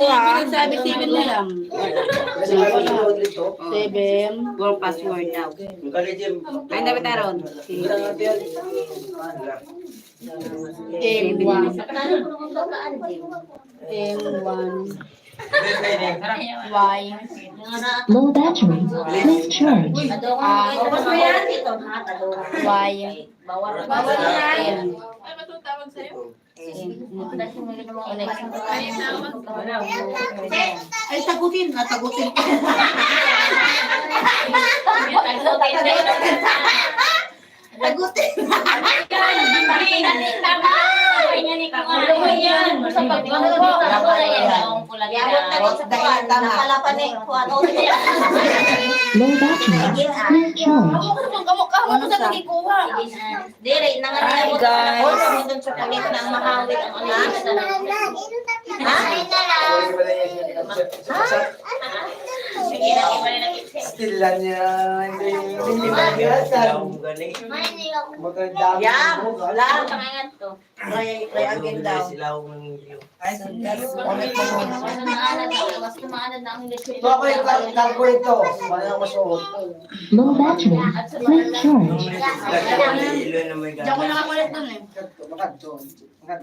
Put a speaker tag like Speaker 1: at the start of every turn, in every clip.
Speaker 1: Sabi, 7 na lang. 7.
Speaker 2: Wrong password daw. Ay, dapat taron.
Speaker 1: M, 1. M, 1. Y.
Speaker 3: Low battery. Please charge.
Speaker 1: A. Y. N.
Speaker 4: Ay, matutawag sa'yo?
Speaker 5: Ay, sagutin. Natagutin. Sagutin.
Speaker 3: Low battery. Please charge.
Speaker 1: Kamukha mo sa nagikuha.
Speaker 6: Dire, nangangawa
Speaker 5: Guys.
Speaker 6: doon sa kulit na ang mahawit ang ano.
Speaker 7: Still lang niya. Hindi Maganda.
Speaker 5: Yam. Lang. Try, try again daw.
Speaker 7: Ito ako yung calculate. Wala akong masuot.
Speaker 3: Low battery. Please charge.
Speaker 1: Diyan ko nakakulit dun eh.
Speaker 7: Makadto.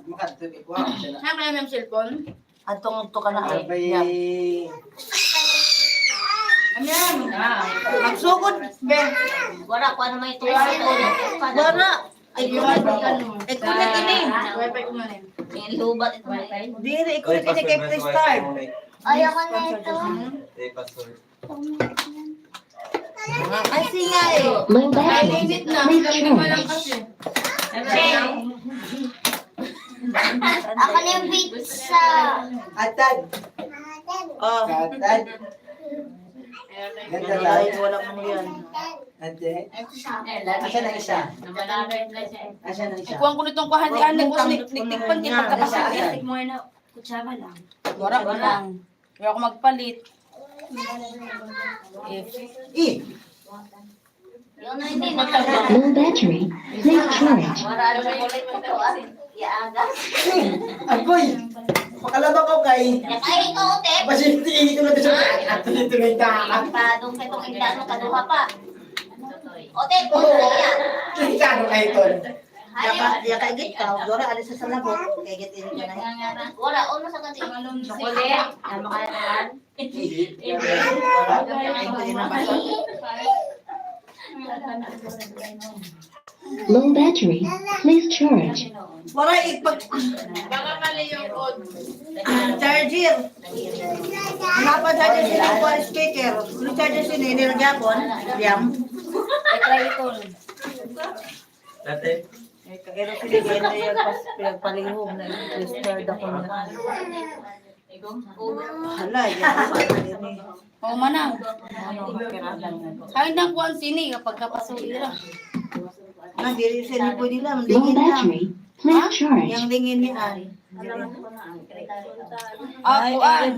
Speaker 7: Makadto. Ikuha ko siya na.
Speaker 1: Saan kaya may cellphone?
Speaker 5: Atong to ka na ay.
Speaker 7: Sabay.
Speaker 1: Ano yan?
Speaker 5: Magsugod, be.
Speaker 6: Wala ko ano may ito.
Speaker 5: Wala. Ay,
Speaker 1: Ano?
Speaker 5: ay, kulit ini.
Speaker 1: Wifi ko man eh.
Speaker 6: Lubat ito.
Speaker 5: Dire, ikulit ini kay please start.
Speaker 6: Ayoko na ito.
Speaker 5: Ay, singa eh.
Speaker 3: Low
Speaker 1: Ay,
Speaker 3: battery.
Speaker 1: init na.
Speaker 3: Please
Speaker 1: Gamitin mo lang
Speaker 3: charge.
Speaker 1: kasi.
Speaker 6: Ako na yung pizza.
Speaker 7: Atad.
Speaker 5: Oh.
Speaker 7: Atad. Ganda
Speaker 5: Ay,
Speaker 7: lang.
Speaker 5: wala kang yan.
Speaker 7: Ate. Asan ang isa? Asan ang isa?
Speaker 1: Kuha ko nitong kuha ni Anak. Kasi niktikpan niya pagkapasok.
Speaker 2: Kutsara lang.
Speaker 1: Wala ko lang. Wala ko magpalit. If
Speaker 7: Eh!
Speaker 6: Yun na hindi.
Speaker 3: Low battery. Please charge.
Speaker 6: Wala sa kulit ko to ah. Iagas.
Speaker 7: Agoy! Makalabang ko kay.
Speaker 6: Ay, ito, te.
Speaker 7: Basin ito na ito. Tuloy-tuloy ta.
Speaker 6: Padong pa itong indano, kaduha pa. Ote, puno na yan.
Speaker 7: Kano kayo tol?
Speaker 5: Yaka, yaka igit ka. Dora, alis sa labot. Kay git ini ka na.
Speaker 6: Wala, ono sa kanti.
Speaker 2: Chocolate. Tama ka naman.
Speaker 3: Low battery. Please charge.
Speaker 5: Wala ipag
Speaker 4: Baka mali yung code.
Speaker 5: charger. Wala pa charger sila ko speaker. Yung charger sila nilagyan. Yam.
Speaker 1: I try ito.
Speaker 7: Dati.
Speaker 5: Pero sila ganda yan pas pinagpalihog na registered ako na. Hala, yan.
Speaker 1: Oo manang. Kain ng kuhan sini kapag kapasok ira.
Speaker 5: Na diri sa ni pwede lang
Speaker 3: Low
Speaker 5: lingin lang.
Speaker 3: battery. Please charge.
Speaker 5: Yang lingin ni Ari.
Speaker 1: Ah, kuan.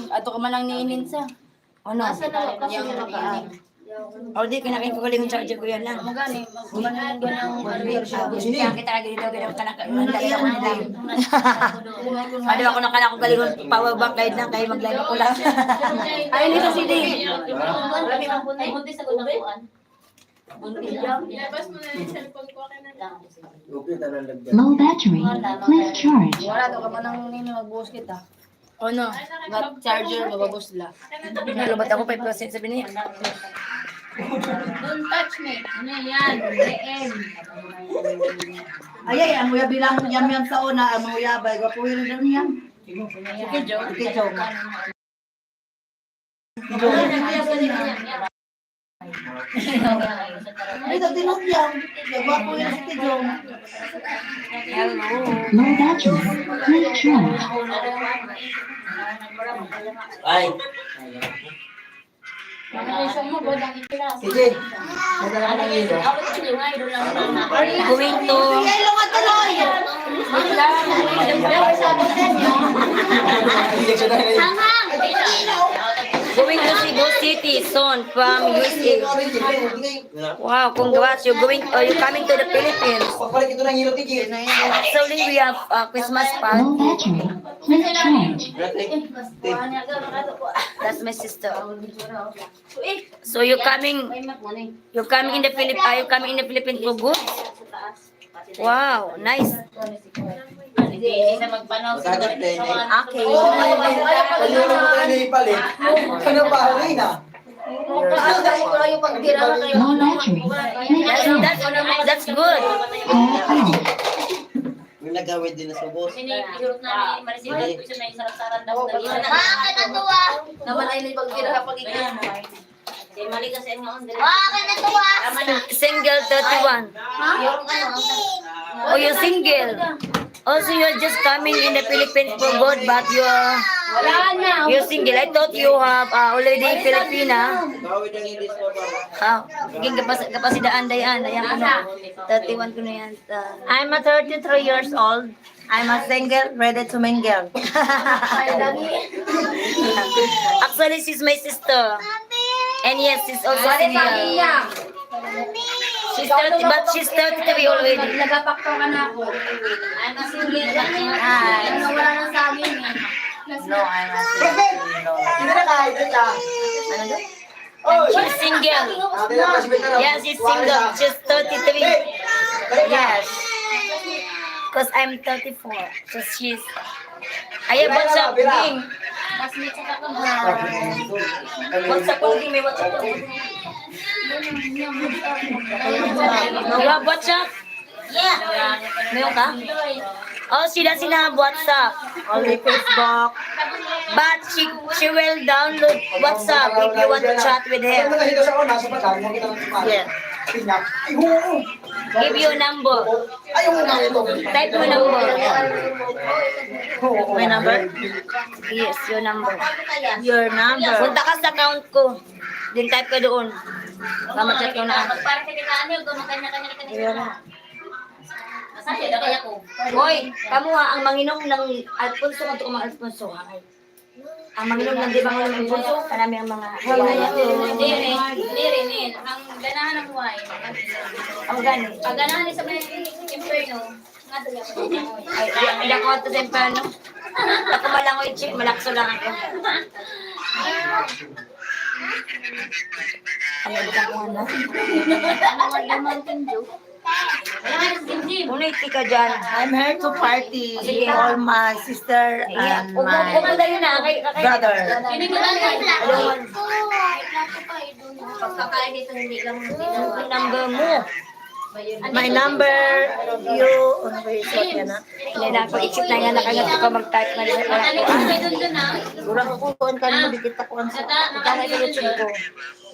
Speaker 1: Ato ka man lang niinin sa.
Speaker 2: Ano?
Speaker 6: Asa na kasi
Speaker 1: Yang
Speaker 6: makaan.
Speaker 2: O di, kinakin ko galing yung charger ko yan lang.
Speaker 1: Mo gani, magkumanan ganang
Speaker 2: Siya kita lagi dito, ganang kanak.
Speaker 5: Ano na yan?
Speaker 2: Ano ako nakanak ko galing yung power bank kahit lang, kahit mag-live ako lang.
Speaker 1: Ay, nito si Dave.
Speaker 6: Ay, buntis sa gunakuan.
Speaker 4: Ilabas mo na yung cellphone ko. Akin na lang.
Speaker 7: Okay, tanang lagyan.
Speaker 3: Low battery. Please charge.
Speaker 1: Wala to ka man lang nini magbuhos kita. O no, gat charger mababos la.
Speaker 2: Nalubat ako 5% sabi niya.
Speaker 4: Don't touch me. Ano yan? DM.
Speaker 5: Ay ay, ang uya bilang yam yam sa una, ang uya bay gwapo yun daw niya.
Speaker 1: Sige, Joe.
Speaker 5: Sige, Joe. Ay, ito tinok yam. Gwapo yun si Tijong.
Speaker 2: Hello.
Speaker 3: Low battery. Please charge.
Speaker 7: Ay! Sige. Nadala ka ng ilo.
Speaker 2: Going to
Speaker 5: Yelo ka tuloy!
Speaker 1: Wait lang.
Speaker 7: Hindi siya dahil.
Speaker 6: Hanghang!
Speaker 1: Going to Cebu City soon from USA. Wow, congrats. You're going, you're coming to the Philippines.
Speaker 8: Pagpalit ito ng hilo, Tiki.
Speaker 1: Actually, we have Christmas
Speaker 3: Low
Speaker 1: party.
Speaker 3: battery. Please charge.
Speaker 1: That's my sister. So you're coming in the Philippines, are you coming in the Philippines for good? Wow, nice.
Speaker 5: Okay.
Speaker 8: Pagulong mo tayo ni Ipalit. Ano ba, Rina?
Speaker 3: Low battery. Please
Speaker 1: That's,
Speaker 3: charge.
Speaker 1: that's good.
Speaker 3: Power off.
Speaker 2: May nagawin din na sa boss.
Speaker 6: Makakatuwa. Makakatuwa.
Speaker 1: Single 31. Oh, you're single. Also, you're just coming in the Philippines for good, but
Speaker 4: Wala na.
Speaker 1: you're single. I thought you have already Filipina.
Speaker 2: Gawin ang English mo ba?
Speaker 1: Ah, ging kapasidaan dayan, dayan ko na. 31 ko na yan.
Speaker 5: I'm a 33 years old. I'm a single, ready to mingle.
Speaker 1: Actually, she's my sister. And yes, she's also single. She's 30, but she's 33 already.
Speaker 4: Nagapakto ka na ako.
Speaker 6: I'm a single.
Speaker 5: Hi.
Speaker 4: Wala nang saging eh.
Speaker 5: No, I'm a
Speaker 8: President!
Speaker 5: single.
Speaker 8: Hindi na kahit ito.
Speaker 1: Ano daw?
Speaker 8: Oh,
Speaker 1: She's single.
Speaker 8: Ate na, classmate na lang.
Speaker 1: Yeah, she's single. She's 33.
Speaker 5: Yes.
Speaker 1: Because I'm 34. So she's... Ay, what's up, Ging? What's up, Ging? May what's up? You have WhatsApp?
Speaker 6: Yeah.
Speaker 1: Meron ka? Oh, she doesn't have WhatsApp.
Speaker 5: Only Facebook.
Speaker 1: But she will download WhatsApp if you want to chat with
Speaker 8: Ano
Speaker 1: him.
Speaker 8: na dito sa una, sa patag, makita ng pala.
Speaker 5: Yes.
Speaker 8: Pinya. Ay, oo.
Speaker 1: Give you number.
Speaker 8: Ay, oo nga ito.
Speaker 1: Type mo number.
Speaker 8: Oo.
Speaker 5: My number?
Speaker 1: Yes, your number.
Speaker 5: Your number.
Speaker 1: Punta ka sa account ko. Then type ka doon. Mama-chat ko na.
Speaker 6: Para sa kita ano, gumakanya-kanya ka na. Masaya kaya ko.
Speaker 1: Hoy, kamo ha, ang manginom ng Alfonso, kanto ko mga Alfonso ha. Ay. Ang manginom ng di ba ng Alfonso, kanami ang mga
Speaker 4: Hindi rin. Hindi rin eh. Ang ganahan ng wine.
Speaker 1: Ang gani.
Speaker 4: Pag ganahan sa may inferno, nga tuloy ako.
Speaker 1: Ay, hindi ako ato sa inferno. Ako malangoy, chi, malakso lang ako. Ano ba ko na? Unay ka dyan.
Speaker 5: I'm here to party.
Speaker 1: Sige.
Speaker 5: All my sister
Speaker 1: Yeah.
Speaker 5: and
Speaker 1: Huwag mo, huwag mo
Speaker 5: my
Speaker 1: dali na. Kay,
Speaker 5: brother.
Speaker 6: Pagkakain dito, hindi lang
Speaker 1: Ang number mo.
Speaker 5: My number, you, ano ba yung suot niya na?
Speaker 1: Hindi na ako, isip na nga nakagat ko mag-type na rin.
Speaker 4: Ano ko may doon doon ah.
Speaker 5: Kurang ko kuan ka mo, di kita kuan sa
Speaker 1: Tama sa YouTube ko.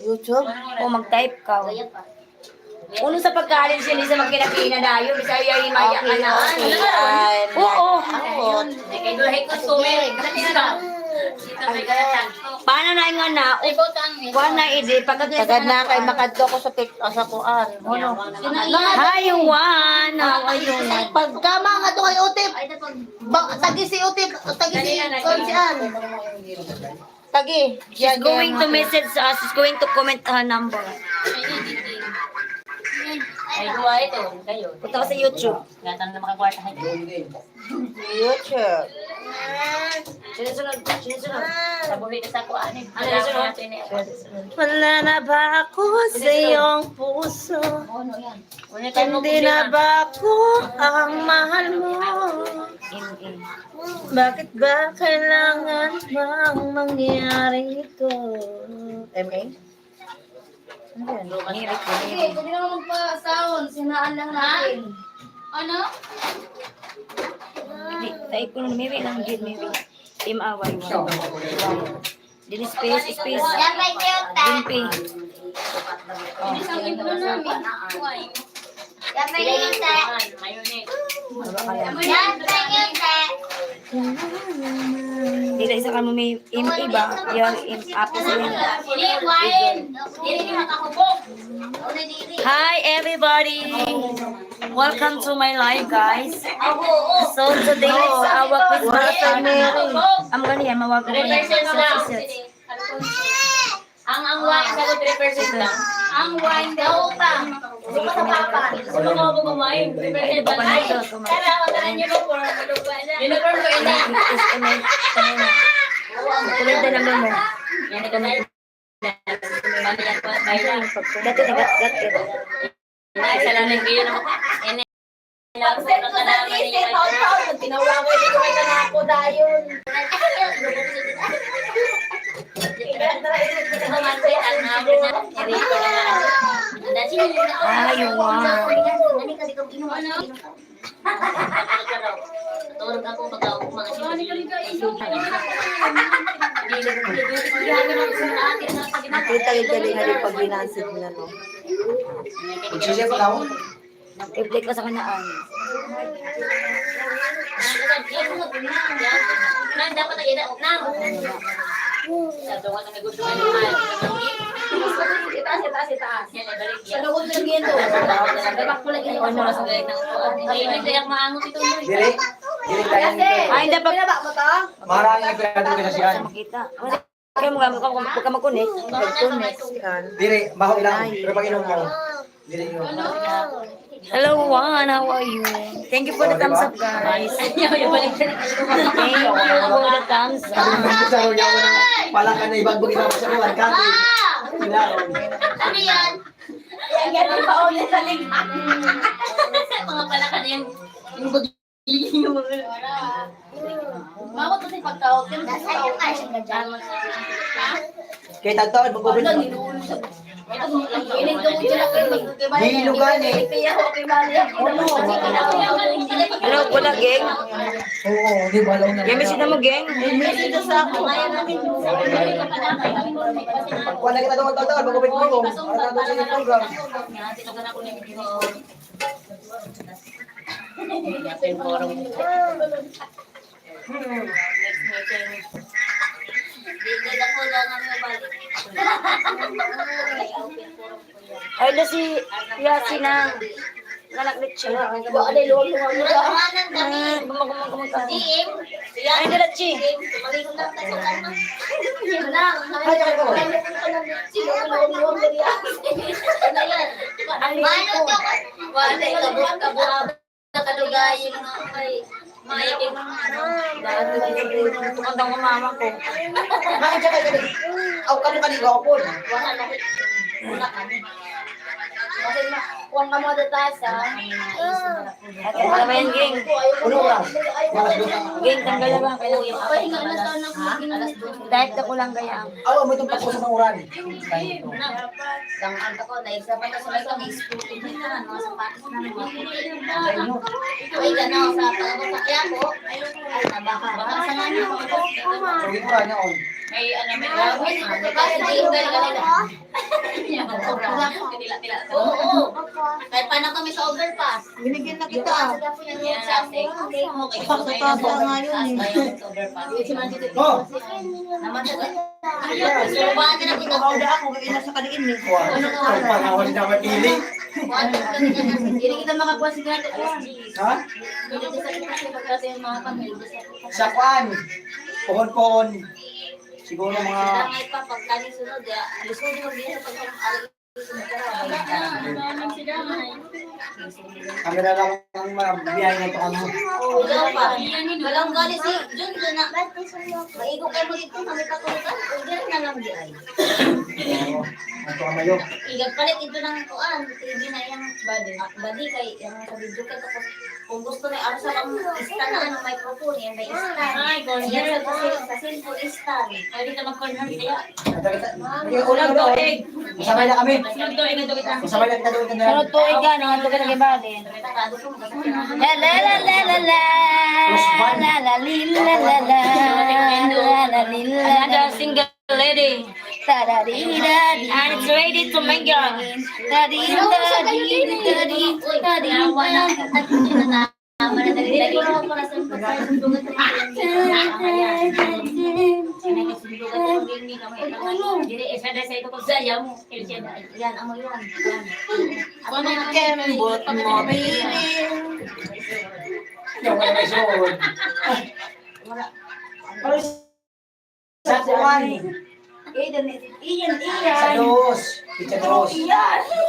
Speaker 5: YouTube.
Speaker 1: O mag-type ka. Uno sa pagkain siya, hindi sa magkinakina na yun. Bisaya yung maya ka na.
Speaker 5: Okay, I'm
Speaker 1: Oo.
Speaker 5: Ako.
Speaker 4: Kay duhay ko sumer.
Speaker 1: Paano na nga na? Kuha na idi. Pagkat
Speaker 5: Tagad na kay makadto ko sa TikTok sa kuan.
Speaker 1: Ano? Hi, Juan. How are you?
Speaker 6: Pagkama nga to kay Utip. Ba, tagi si Utip, tagi si Konsian.
Speaker 5: Tagi.
Speaker 1: She's going to message us. She's going to comment her number.
Speaker 7: Ay, duwa ito. Kayo.
Speaker 1: Punta ka sa YouTube.
Speaker 7: Gatang na makakwarta kayo.
Speaker 5: YouTube.
Speaker 1: Sinusunod. Sinusunod.
Speaker 7: Sa buhi na sa kuan eh.
Speaker 1: Ano yung sunod?
Speaker 5: Wala na ba ako sa iyong puso? Hindi na ba ako ang mahal mo? Bakit ba kailangan bang mangyari ito? MA? Ano yan?
Speaker 4: Sige, pwede naman magpa-sound. Sinaan lang natin. Ano?
Speaker 1: Di, type ko na. Maybe lang din. Maybe. Team away. Din space, space. Din P.
Speaker 4: Isang iblo namin. Wine.
Speaker 7: Mayonnaise.
Speaker 1: Dili isa ka mo may M iba. Yung M apo sa inyo.
Speaker 4: Dili, wine. Dili ni makahubog.
Speaker 1: Hi everybody! Welcome to my live, guys. So today is our Christmas
Speaker 5: Wala sa
Speaker 1: party.
Speaker 5: Mary.
Speaker 1: Am gani yan, mawag ko yan.
Speaker 4: Reverse lang.
Speaker 1: Search, search.
Speaker 6: Ang wine sa 3% lang. Ang wine daw pa. Gusto ko sa papa. Gusto ko ako kumain. 3% lang. Ay, tara, tara, uniform. Uniform ko ina.
Speaker 1: Kumenta naman mo.
Speaker 6: Yan ito na.
Speaker 1: Dati na dati.
Speaker 6: Salamin kayo na.
Speaker 4: Pag-send ko sa DC, taon-taon, tinawa ko, hindi ko may ako dayon.
Speaker 1: Ay, wow.
Speaker 6: Turog ako pag ako mga
Speaker 5: Kita yung galing na rin pag ginasig na, no?
Speaker 8: Magsisya pa ka mo?
Speaker 1: Reply ko sa kanya ay.
Speaker 6: Nang dapat ang ina nang. Sa tungo sa gusto ka naman.
Speaker 4: Itaas, itaas, itaas.
Speaker 6: Yan ay balik
Speaker 4: Sa loob ng ginto. Dabak ko lagi.
Speaker 6: Ano sa galing ng upuan. Ay, hindi ako maangot ito.
Speaker 8: Dili. Dili tayo.
Speaker 4: Kasi,
Speaker 1: Ay, dapat
Speaker 4: pinaba mo to?
Speaker 8: Marami ang pirado ka sa siyan.
Speaker 1: makita. Kaya mo huwag ka mag-connect.
Speaker 5: Pag-connect yan.
Speaker 8: Dili, maho lang. Pero pag inom mo. Dili nyo.
Speaker 1: Hello, Juan. How are you? Thank you for the thumbs up, guys. Thank you for the thumbs up.
Speaker 8: Sa roya ko na pala ka na ibang bagay sa kuwan kati. Sila.
Speaker 6: Ano yan?
Speaker 4: Yan, ganun pa ulit sa ligtas.
Speaker 6: Mga palaka na yung bagili yung mga.
Speaker 4: Mawag kasi pagtawag.
Speaker 8: Kaya tagtawad magpabit.
Speaker 4: Inig ko sila kayo.
Speaker 8: Hilugan eh.
Speaker 1: Hello, wala, gang.
Speaker 8: Oo, di ba alam na.
Speaker 1: Yung message na mo, gang.
Speaker 5: Message sa ako.
Speaker 8: Pagkuhan na kita doon tagtawad magpabit mo. Para na sa program.
Speaker 1: Ay, na si Yasi na. Nalaklit siya.
Speaker 6: DM.
Speaker 1: Ay, dala, Chi. Tukandang ko mama ko.
Speaker 8: Bakit siya kayo? Aw, kamo kanigo ako po.
Speaker 4: Kuwan ka mo data sa.
Speaker 1: At wala ba yan, gang?
Speaker 8: Uno oras. Malas doon.
Speaker 1: Gang, tanggal na ba?
Speaker 4: Pahinga na sana kung
Speaker 1: Diet ako lang gaya.
Speaker 8: Aw, mo itong pagkusa ng uran.
Speaker 6: Ang ako, naisa pa na sa may kami scooter na mga sapatos na Ay, gano'n, sa pagkakaya ko, ay, nabaka. Baka sa nga niyo.
Speaker 8: Sige ko niya on.
Speaker 6: May ano, may Oo. Kahit paano kami sa overpass.
Speaker 5: Binigyan na kita ah.
Speaker 6: Pakataba
Speaker 5: nga yun eh.
Speaker 8: Oh.
Speaker 5: Ako na ako, kaya nasa kaliin eh.
Speaker 8: Wala ko siya mapili.
Speaker 4: Hindi kita makakuha sa ganito.
Speaker 8: Ha? Sa kuan. Pohon-pohon. Siguro mga
Speaker 6: Dangay pa pag kani sunod, lusod mo din sa pag
Speaker 8: camera lang ang mabiyahe na ito kamo.
Speaker 6: Wala pa. Walang gali si Jun Jun na. Maigo kayo mo dito kami patulugan. Order na lang di ay.
Speaker 8: Oo. Ato kamayo.
Speaker 6: Igagpalit ito ng kuan, TV na iyang body, body kay yang sa video kay tapos kung gusto na aro sa kang stand na ano microphone yan may stand.
Speaker 3: Ay, corner.
Speaker 6: Yan sa cellphone stand.
Speaker 3: Pwede ka mag-corner kaya.
Speaker 8: Ulang tuig. Masabay na kami.
Speaker 3: Sunod tuig na kita.
Speaker 8: Masabay na kita doon kanina.
Speaker 1: Sunod tuig ka, no? Tuig ka na kay Balin. La la la la la la. La la li la la la. La la li la la.
Speaker 3: Another single lady.
Speaker 1: Ta da di da di.
Speaker 3: And it's ready to mingle.
Speaker 1: Da di da di da di da di da.
Speaker 6: Yan, amo yan.
Speaker 5: Kembot mo, baby.
Speaker 8: Yung wala may suod. Sa kuan.
Speaker 5: Iyan,
Speaker 8: Sa
Speaker 5: iyan.
Speaker 8: dos. Pizza dos.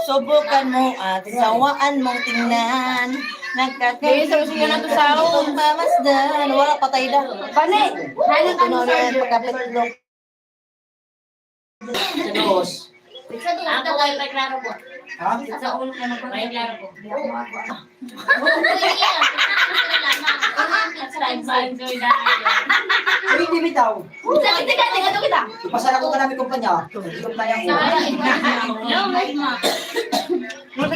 Speaker 7: Subukan mo at sawaan mong tingnan. Nagkakaisa na to sa pamasdan. Wala patay na.
Speaker 5: Pani! Halang
Speaker 7: Ito na yan, pagkapitlog.
Speaker 8: Pizza dos.
Speaker 6: Ako kay may klaro po.
Speaker 8: Ha?
Speaker 3: Sa ulo ka naman.
Speaker 6: May klaro po.
Speaker 8: Uy, hindi bitaw.
Speaker 4: Sakit ka, tingnan kita.
Speaker 8: Ipasara ko ka namin kumpanya. Hindi ko playa ko.
Speaker 6: No, may ma.
Speaker 5: May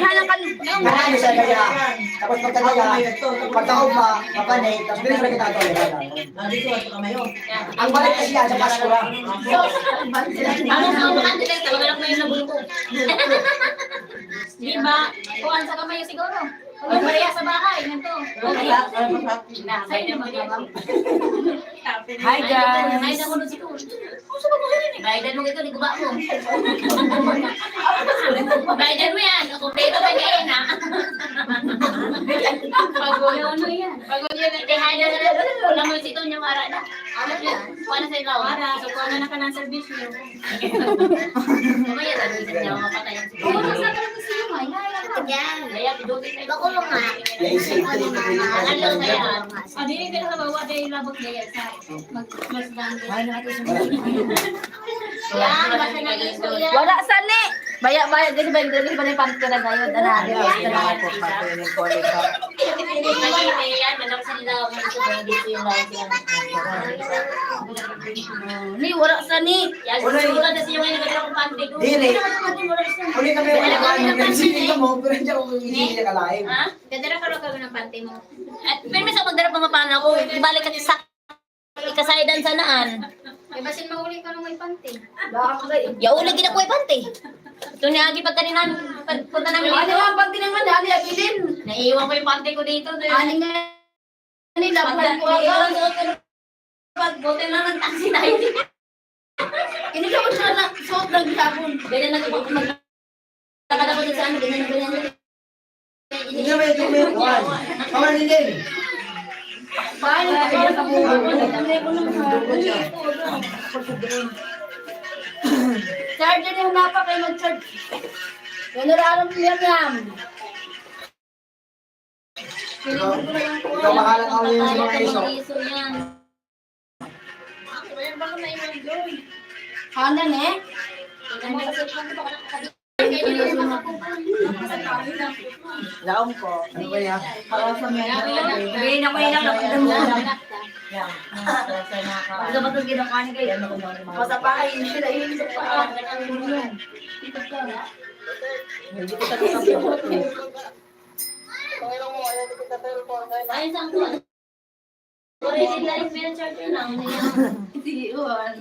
Speaker 5: halang ka.
Speaker 8: Ano siya kaya? Tapos pagkataya, pagkaugma, kapanay, tapos bilis na kita ito. Ang balik kasi yan sa Pasko lang.
Speaker 6: Ano sa mga kandidat, talaga lang yung nabulong ko. Di ba? Kuan sa kamay siguro. Kung Maria sa bahay, ganito.
Speaker 3: Hi guys.
Speaker 6: Ay, na mo nun siguro. Baydan mo ito, di guba mo. Baydan mo yan. Kompleto pa niya yan, ha? Pagod. Ano yan? Pagod yan. Itihala na lang. Wala mo sito niya, mara na. Ano yan? Kuha na sa ilaw. Mara. So, kuha na na ka ng servisyo. Mamaya, sabi sa niya, mapatay ang siguro. Oo, sa akin siyo, may. Kaya, pidutin na ito. Ano kaya?
Speaker 3: Ah, dili ka na bawa dahil labot gaya sa mag mas dami.
Speaker 6: Yan, basta nag-iso yan.
Speaker 4: Wala sa ni. Baya baya gani ba gani ba ni pamit ka na gayon dala.
Speaker 6: Yan, manok sa ilaw. Dito yung law siya.
Speaker 4: Ni wala sa ni.
Speaker 6: Yan, siguro na siya ngayon nagkakaroon kong pante ko.
Speaker 8: Dili. Uli kami wala ka. Sige mo, pero hindi ako hindi ka live.
Speaker 6: Ha?
Speaker 3: Gadara ka raw ng pante mo.
Speaker 6: At pero minsan magdara pa mapana ko, di balik ka sa ikasaidan sa naan.
Speaker 3: Eh, basin mahuli ka nung may pante.
Speaker 6: Yaw lagi na ko ay pante. Ito ni Agi pagka namin pagpunta namin
Speaker 4: Ano
Speaker 6: dito.
Speaker 4: ang pagti naman dali abilin.
Speaker 6: Naiiwan ko yung pante ko dito.
Speaker 4: Ani nga ni laban ko
Speaker 6: Naiiwan
Speaker 4: aga.
Speaker 6: ko ko pag bote lang ng taxi tayo.
Speaker 4: Ini ka siya na suot lang gihapon.
Speaker 6: Ganyan lang ako mag Lakad ako dun sa ano, ganyan na ganyan.
Speaker 8: Hindi na may ito may kuwan. Kawan din.
Speaker 4: Paano ka sa buhay? Charger ni hunapa kay mag-charge. Yan na yan yan.
Speaker 8: Ikaw makalang ako yun sa mga iso.
Speaker 6: Iso yan.
Speaker 4: Hana ne?
Speaker 7: Laom ko.
Speaker 8: Ano ba yan?
Speaker 1: Sabihin ako yun lang. Ano ba itong ginawa ni kayo?
Speaker 5: Masapahin sila yun sa paa.
Speaker 6: Ay, saan ko? Wala sila, may charger lang.
Speaker 4: Sige, uwan.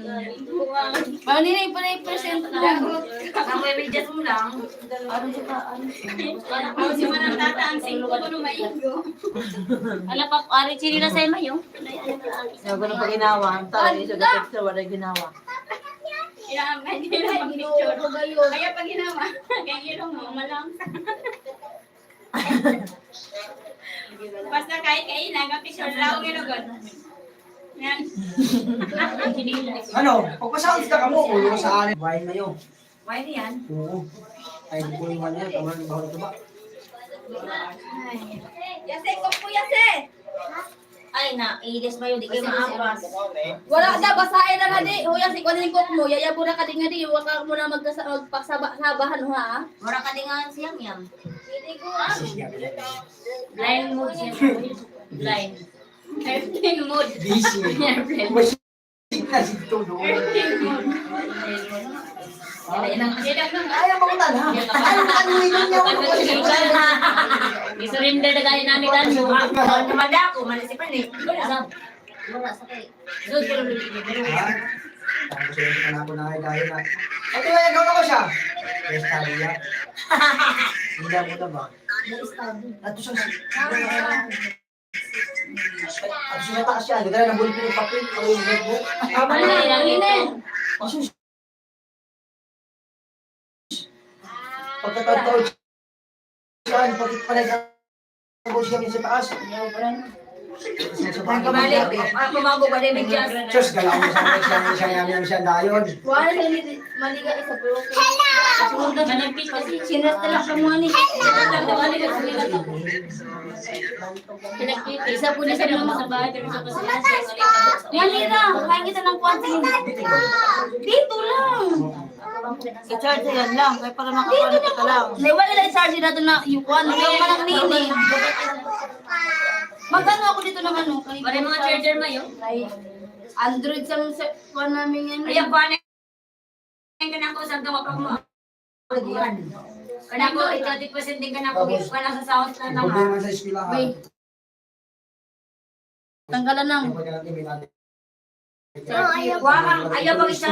Speaker 4: Paano nila yung panay percent lang?
Speaker 1: Ang may medyas mo lang.
Speaker 3: Ako si Manang Tata, ang singko ko nung maigo.
Speaker 6: Ala pa, ari chili na sa mayo.
Speaker 7: Sabi ko pa ginawa. Ang tao, isa ka wala ginawa.
Speaker 3: Kailangan hindi na pag-picture. Kaya pag ginawa, kaya yun mo, malang. Basta kahit kain, nagka-picture lang, gano'n. Yan.
Speaker 8: Ano? Pagpasounds ka mo, ulo sa akin. Wine na yun.
Speaker 1: Wine yan.
Speaker 8: Oo. Ay, hindi ko yung wine yan. Tama na ba ito ba?
Speaker 4: Yase, kumpo yase.
Speaker 6: Ay na, ilis mayo, di kayo maapas.
Speaker 4: Wala na, basahin na nga di. Huya, si kunin ko mo. Yayabo na ka di nga di. Huwag ka muna magpagsaba-sabahan ha.
Speaker 6: Mura ka din nga siyang yang.
Speaker 8: Siya.
Speaker 6: Blind mode siya. Blind.
Speaker 3: Airplane mode.
Speaker 8: Busy. Masig na si Tito doon. Ayaw mo kutan ha? Ayaw mo ano yun niya. Ano ko siya kutan ha?
Speaker 6: Isurrender na gaya namin tan mo.
Speaker 1: Ang tumanda ako, malisipan eh.
Speaker 6: Mura sa kay. Zud ko lang.
Speaker 8: Ha? Tapos yun, ako na ay dahil na. Ito ay, ikaw na ko siya. Yes, tayo ya. Hindi mo na ba? Ato sa Ato sa taas siya. Hindi na nabulip yung papel. Ang notebook. Tama
Speaker 6: Ano
Speaker 8: na.
Speaker 6: na ito?
Speaker 8: Asus. Pagkataon siya, pagkit pala sa siya sa taas.
Speaker 1: Bali, ako mago ba din bigyan.
Speaker 8: Diyos, galaw mo sa siya siya siya siya dayon.
Speaker 4: Wala sa maliga isa pero okay. Sinasta lang sa mga ni. Isa po na sa mga
Speaker 6: Sa bahay, pero sa pasila.
Speaker 4: Yan na, kain kita ng kwanti. Dito lang.
Speaker 7: I-charge yan lang. Kaya para makakuha ka lang.
Speaker 4: May wala lang i-charge nato na yung kwan. Yung manang nini. Magkano ako dito ng ano? Kay,
Speaker 6: Pare mga charger mo yun.
Speaker 4: Kay Android sa kwan namin yan.
Speaker 1: Ayaw ko na ka na ko sa gawa pa mo. Kana ko 30% din kana ko wala sa sound na
Speaker 8: Ang problema sa eskwelahan.
Speaker 4: Wait. Tanggalan ng.
Speaker 1: Ayaw pag isa.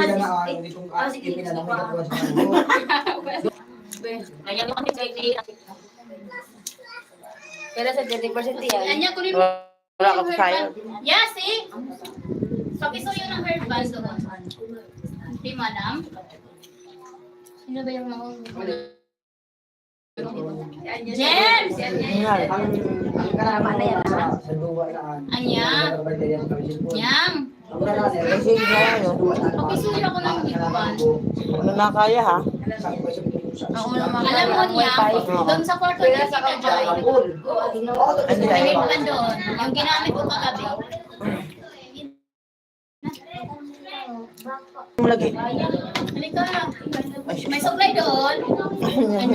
Speaker 8: Ah, sige.
Speaker 6: Kaya mo kami kay
Speaker 4: Pero sa 30% yan.
Speaker 3: Anya ko rin.
Speaker 5: Wala ka pa sa'yo.
Speaker 3: Yes, eh. Pakisuyo ng hairband doon. Di, madam. Sino ba yung mga... James!
Speaker 8: Ang karama na yan. Sa duwa na.
Speaker 3: Anya. Yang! Pakisuyo ko ng hairband.
Speaker 5: Ano na kaya ha?
Speaker 4: Ako naman.
Speaker 3: Alam mo niya, doon sa kwarto ni Tita Joy,
Speaker 5: Ano
Speaker 3: may
Speaker 5: tayo?
Speaker 3: hairband doon. Yung ginamit ko kagabi.
Speaker 5: Mo lagi.
Speaker 3: Halika. May supply doon.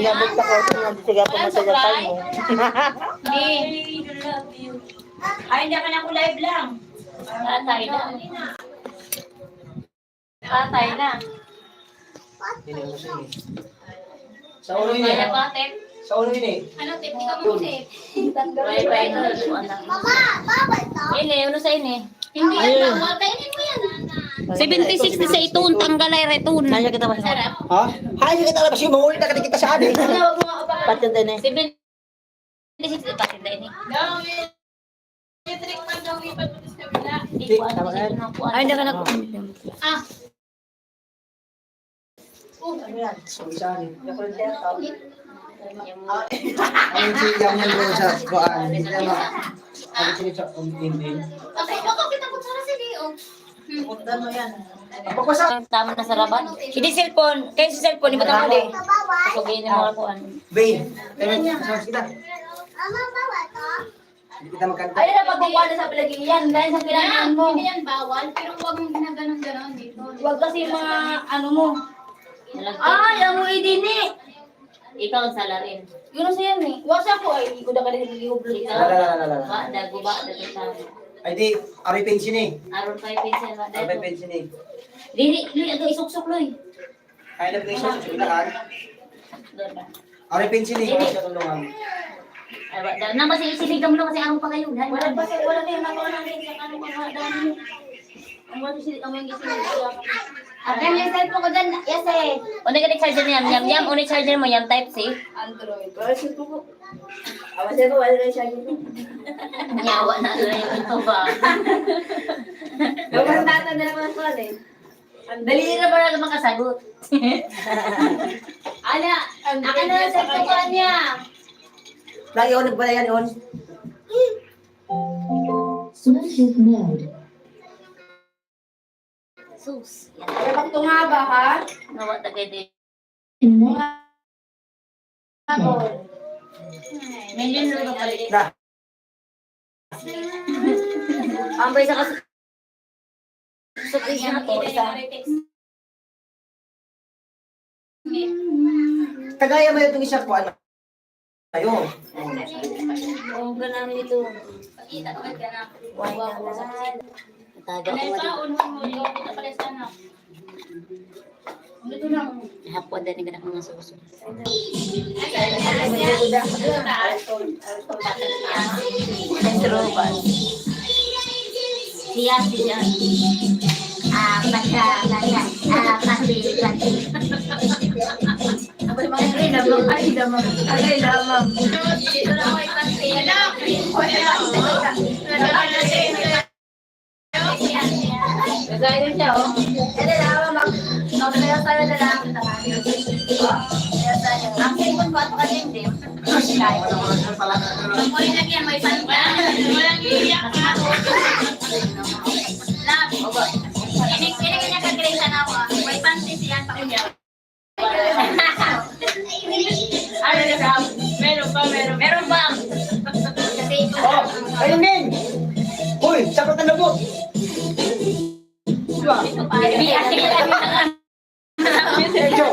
Speaker 5: Yabot sa kwarto nga sige pa
Speaker 3: Walang
Speaker 5: matagapan
Speaker 3: supply.
Speaker 5: mo.
Speaker 3: Di.
Speaker 1: Ay, hindi ka na ko live lang.
Speaker 6: Tatay na. Tatay na.
Speaker 8: Sa ulo yun
Speaker 6: Kaya
Speaker 8: eh.
Speaker 6: pa, Tem.
Speaker 8: Sa ulo yun eh.
Speaker 3: Ano, tip? Ikaw mo tip.
Speaker 6: Bye bye. Mama, bawal to. Ini, ano sa ini?
Speaker 3: Hindi yan bawal. Kainin mo yan.
Speaker 6: 76 sa itun, tanggalay retun.
Speaker 7: Kaya kita mas.
Speaker 3: Sarap.
Speaker 8: Ha? Hay, kita labas yung mangulit na kita sa amin.
Speaker 7: Patinda na.
Speaker 6: 76 pa tinda ini.
Speaker 1: Ay, hindi ka na ko.
Speaker 3: Ah.
Speaker 8: So, isa ni. Ang siyam ng doon sa kuan. Hindi na ma. Ang siyam sa umindin.
Speaker 3: Okay, baka kita kutsara sa di, oh.
Speaker 8: Pagpasa.
Speaker 6: Tama na sa rabat.
Speaker 1: Hindi cellphone. Kayo sa cellphone, iba tama din.
Speaker 6: Pagay na mga kuan.
Speaker 8: Bay. Kaya sa kita. Hindi kita magkanta.
Speaker 4: Ayun na pagkukuha na sa palagiyan. Dahil sa kailangan mo.
Speaker 3: Hindi yan bawal, pero huwag mong ginaganon-ganon dito.
Speaker 4: Huwag kasi mga ano mo. Ay, ang idini.
Speaker 6: Ikaw ang salarin.
Speaker 4: Yun ang siya eh. Huwag siya ko ay hindi ko na kanila nag-upload.
Speaker 8: La la la la la.
Speaker 6: Ba, dago ba, dago sa.
Speaker 8: Ay di, ari pension eh.
Speaker 6: Aron pa pension ba?
Speaker 8: Ari pension eh.
Speaker 6: Dili, loy, aga isuksok loy.
Speaker 8: Ay na pension sa eskwelahan.
Speaker 6: Doon ba?
Speaker 8: Ari pension eh. Sa tulungan.
Speaker 6: Ay, ba, na kasi isilig ka mo lang kasi araw pa kayo. Dahil
Speaker 4: Wala pa siya, wala kayo nakuha namin sa ano mga dami. Ang wala siya, ang mga gising.
Speaker 6: Ate, yung cellphone ko dyan. Yes, eh. Una ka charger niya, yam, yam. Una charger mo, yam, type C.
Speaker 4: Android. Wala siya ko. Awa siya ko, wala siya ko.
Speaker 6: Nyawa na lang yung ito ba?
Speaker 4: Wala tatanda naman ko eh.
Speaker 6: Dali na ba na makasagot? Ala, ako na sa ko niya.
Speaker 8: Lagi on nagbalayan on.
Speaker 6: Sus. Yan.
Speaker 4: Dapat ito nga ba ha?
Speaker 6: Nawa tagay din.
Speaker 4: Ako.
Speaker 6: Million na kapalit.
Speaker 8: Na.
Speaker 6: Ang sa kasi sa isa na to, isa.
Speaker 8: Tagaya mo itong isa ko ano. Ayo.
Speaker 6: Oo, ganun ito.
Speaker 3: Pakita ko ka na.
Speaker 6: Taga
Speaker 3: Ano
Speaker 6: ko
Speaker 3: pa, unhon mo, ikaw kita pala sa anak.
Speaker 4: Ito lang.
Speaker 6: Hapon din ka mga suso. Siya, siya. Ah, pata, pata, ah, pati, pati.
Speaker 4: Ay, lamang. Ay, lamang. Ay, lamang. Gagaya siya, oh. Ay, lamang.
Speaker 6: Kaya tayo na lang. Ang cellphone ko at kasi hindi.
Speaker 3: Ang lang yan, may panta. Walang iiyak ka. Love. Inig niya ka-grade na ako. May panty siya pa kunya. Ano na Meron pa, meron. Meron ba? Kasi ito.
Speaker 8: Oh, ayun din. Uy, sapat na lubot. Diba? Medyo.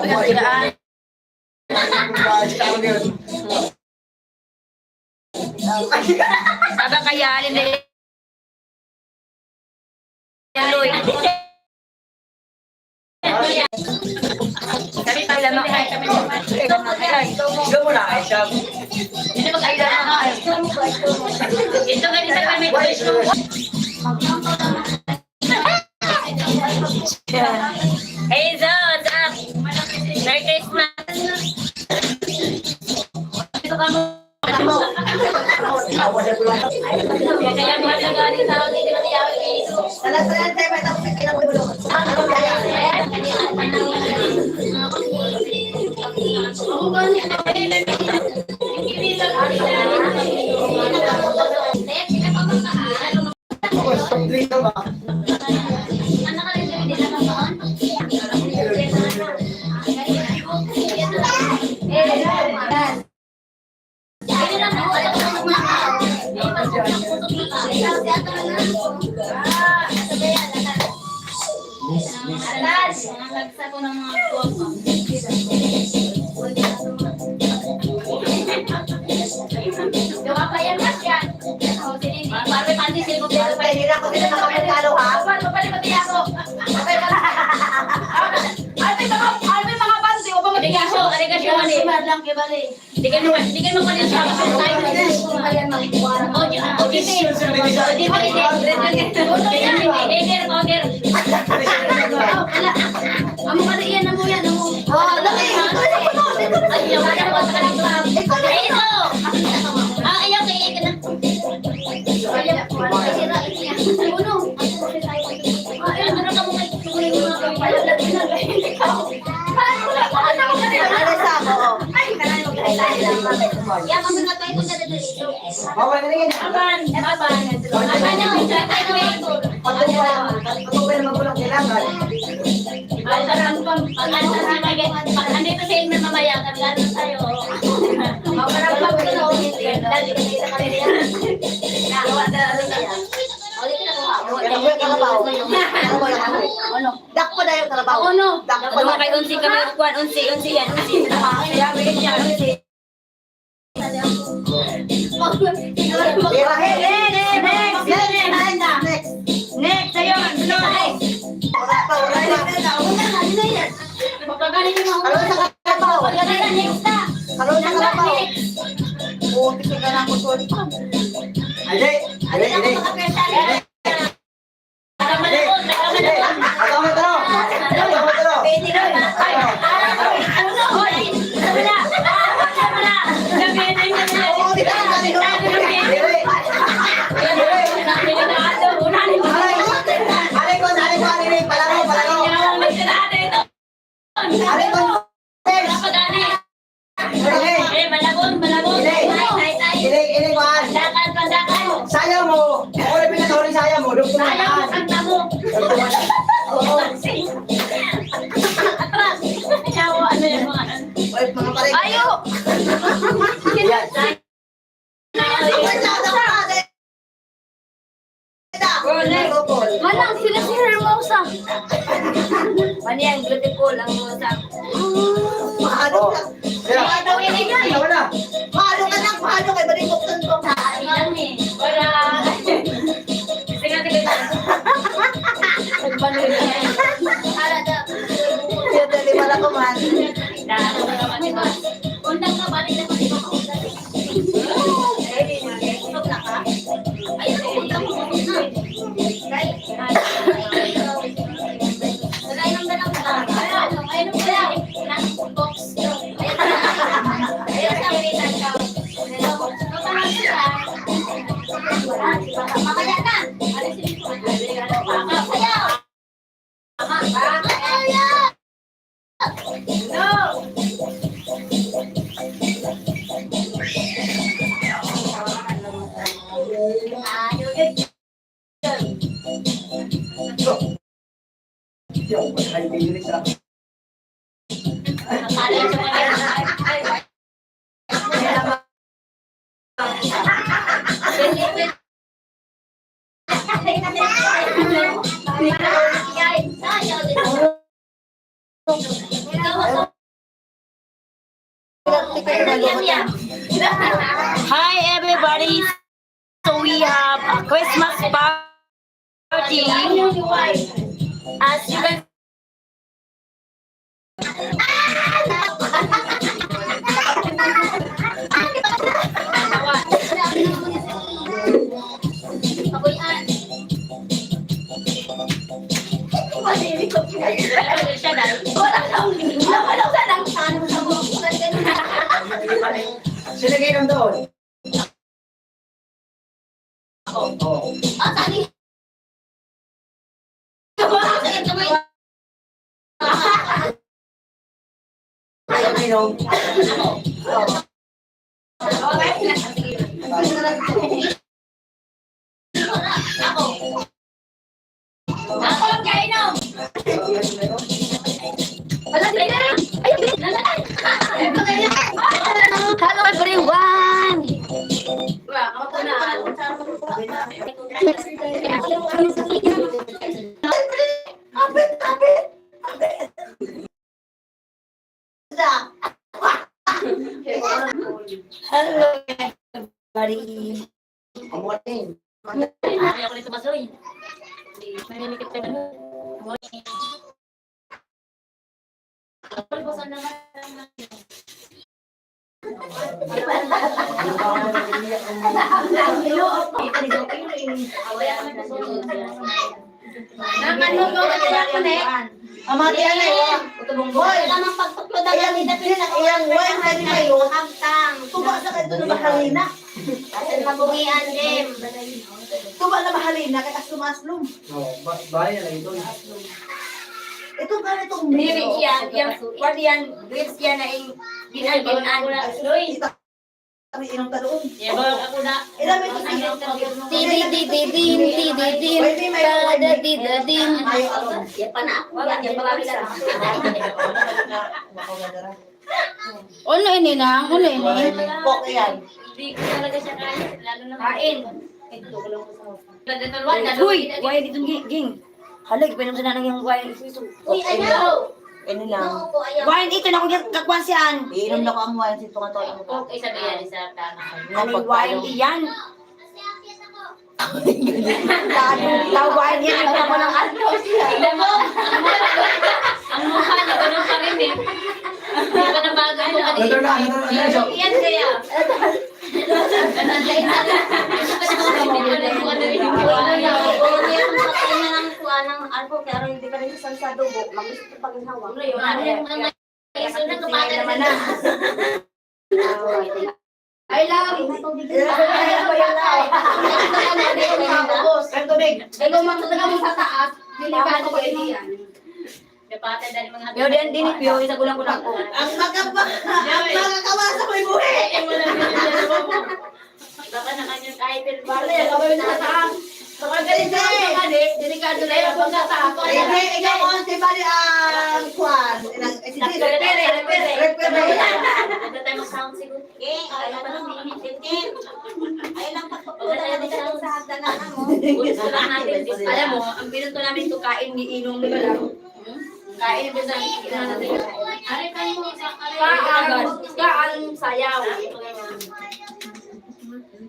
Speaker 1: Saba kaya alin na Loy. Sabi pa lamang ay
Speaker 8: Ikaw muna, ay siya.
Speaker 3: Ito ganito kami.
Speaker 6: Hey, Zo, what's up? Merry Christmas.
Speaker 3: Kaya mga nagaling sa akin, hindi
Speaker 7: Wala sa yan, tayo, may tapos kayo ng ulo. Ano kaya?
Speaker 8: Ako, stop drink na ba?
Speaker 3: Nagsa ko ng mga buwag. Gawa pa yan, mas yan. Parang panty silbo pero pa.
Speaker 7: Hindi na ako sila nakamerkado, ha?
Speaker 4: Ay, mga panty, o ba
Speaker 3: Arigasyo, arigasyo, ani. Di ka naman, di ka naman siya kasi tayo. O, o, di di di di. Eger, eger.
Speaker 4: Amo ka na iyan, amo yan, amo.
Speaker 7: Oh, laki!
Speaker 3: Ay, wala ko sa kanila. Ay, ito. Ah, ayaw kay ka na.
Speaker 4: Uno.
Speaker 3: Ay, ano ka mo kay
Speaker 7: Ano sa ako?
Speaker 6: Yeah, masunod tayo kung dadalito.
Speaker 8: Bawal na rin.
Speaker 3: Aban, aban. Aban na,
Speaker 8: Patubay na magulang kailangan.
Speaker 3: Pag andito sa inyo mamaya, kargado tayo.
Speaker 7: Kalaboy, kalabaw. Kalaboy, kalaboy. Dakpo na yung kalabaw.
Speaker 4: Ano?
Speaker 7: Dakpo
Speaker 1: Duha
Speaker 7: na.
Speaker 1: kay unsi kami kuan unsi unsi yan unsi. Unsi.
Speaker 7: Next, next, next, next.
Speaker 1: Next ayon, sunod.
Speaker 7: Wala pa, wala pa.
Speaker 3: Mapagaling yung mga
Speaker 7: Karoon sa kalabaw.
Speaker 3: Next na.
Speaker 7: Karoon sa kalabaw. Putik ka na ako, sorry.
Speaker 8: Ay, ay, ay, ay.
Speaker 3: Nakamalakot, nakamalakot.
Speaker 8: Ataw mo taro. Ataw mo taro.
Speaker 7: Pwede na.
Speaker 3: Ay, ano? Hoy, wala. Wala.
Speaker 7: Oo, di ba?
Speaker 8: Dili. Aray. Aray ko, aray ko, aray ko. Palaro, palaro. Aray ko. Next. Dili.
Speaker 3: Eh, malabon, malabon.
Speaker 8: Dili. Dili, dili, kuhan.
Speaker 3: Pandakan, pandakan.
Speaker 8: Sayang mo. Ako na pinatuloy sayang mo. Doon
Speaker 3: Sayang mo,
Speaker 8: kumataan.
Speaker 3: kanta mo.
Speaker 8: Oo.
Speaker 3: Atras. Yawa, ano yung mga
Speaker 7: Oy, mga pare.
Speaker 4: Ayo!
Speaker 8: Yan.
Speaker 4: Manang, sila si Hermosa.
Speaker 1: Mani ang beautiful ang mga sa
Speaker 7: Mahalo
Speaker 8: Oh.
Speaker 7: ka.
Speaker 8: Yan.
Speaker 7: Mahalo
Speaker 8: Wala.
Speaker 7: Mahalo ka lang, mahalo kay Bari Buksan ko.
Speaker 3: Ilan eh. Wala. Sige, sige.
Speaker 7: Siya dali wala ko man.
Speaker 3: Undang ka, balik na kasi ako. Ay, undang mo.
Speaker 6: Mamaya na. Sayaw!
Speaker 8: Yung, ay, pilit ah.
Speaker 1: Hi everybody. So we have a Christmas party. As you can
Speaker 8: Sila kayo nang doon. Oo. Ayaw inom.
Speaker 3: Hello everyone!
Speaker 1: Hello everybody.
Speaker 3: Ayaw ko nito masoy.
Speaker 7: Amati anay. Hoy, iyang iyang wine kani kayo. Tuba sa kayo na mahalina. Tuba na mahalina kay aslum-aslum.
Speaker 8: Oo, bahay na lang ito.
Speaker 7: Ito ganitong
Speaker 1: Dili yan, yang what yan, grapes yan na ing ginan-ginan.
Speaker 7: Kami inom ta doon.
Speaker 3: Ako na.
Speaker 7: Ilan may ito
Speaker 4: Tididididin, tididin, tadadidadin.
Speaker 7: Ayo aron.
Speaker 4: Ano ini nang? Ano ini?
Speaker 7: Kok yan.
Speaker 3: Hindi ko talaga siya kaya. Lalo na.
Speaker 1: Kain. Uy, why dito ging? Ging. Hala, gipainom sa nanang yung wine.
Speaker 6: Uy, ayaw.
Speaker 7: Ano lang.
Speaker 1: Wine ito na ko kakuan siyan.
Speaker 7: Iinom na ko ang wine si tunga to.
Speaker 3: Okay, sabi yan. Isa tama.
Speaker 1: Ano wine iyan? Tao wine yan ang ako ng ano.
Speaker 3: Tignan mo. Ang mukha na ganun pa rin eh. Hindi pa na bago ang mukha
Speaker 8: Ito na, ito na, ito na.
Speaker 3: Yan kaya.
Speaker 4: I love.
Speaker 7: Ang tubig.
Speaker 4: Ikaw magtataga mo sa taas, delikado ko ini yan.
Speaker 1: Yo din din pyo isa kulang kulang ko.
Speaker 7: Ang magkaba, ang magkakawasa ko'y buhi.
Speaker 3: Baka na kanyang title ba?
Speaker 4: Ano yan, gagawin na sa taas. Kapag ganito ang mga delikado na yan pag sa taas.
Speaker 7: Hindi, ikaw ang si Bali ang kwan. Si Repere, repere, repere.
Speaker 3: Huwag na tayo mag-sound siguro. Gusto lang natin.
Speaker 1: Alam mo, ang pinunto namin to kain ni inom di ba lang? Kain mo sa
Speaker 4: Kaan, kaan sayaw.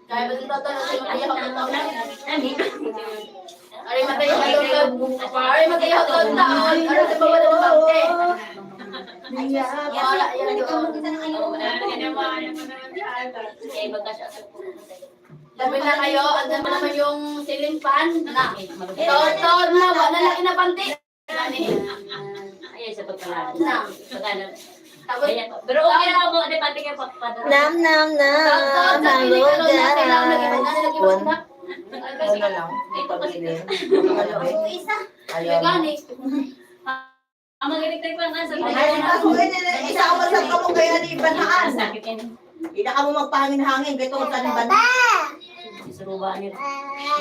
Speaker 4: Kaya ba ito sa mga ayaw ko ito? Aray matay hatol Aray matay hatol taon. Aray sa bawal ang bangke. Wala yan doon. Dami na kayo, ang dami naman yung ceiling fan na. Taon-taon na, wala laki na panty.
Speaker 3: Ayun sa pagpalala.
Speaker 4: Na.
Speaker 3: Pagkano.
Speaker 4: Tapos,
Speaker 3: Pero okay lang ako, di pati kayo pagpadala.
Speaker 5: Nam nam nam.
Speaker 4: taon-taon sa
Speaker 5: Hello
Speaker 4: pinig, ano na, kailangan nag-iba na,
Speaker 5: guys.
Speaker 4: nag-iba na.
Speaker 7: Ano na lang, pabili. Ano ba? Ayaw.
Speaker 4: Gani.
Speaker 3: Ang magaling tayo pa nga sa
Speaker 7: Ay, kaso, eh, isa ka man sa kamo kaya ni Banhaan.
Speaker 3: Sakit yan.
Speaker 7: Ina ka mo magpahangin-hangin, kaya tungkol sa Banhaan.
Speaker 3: Suruba niyo.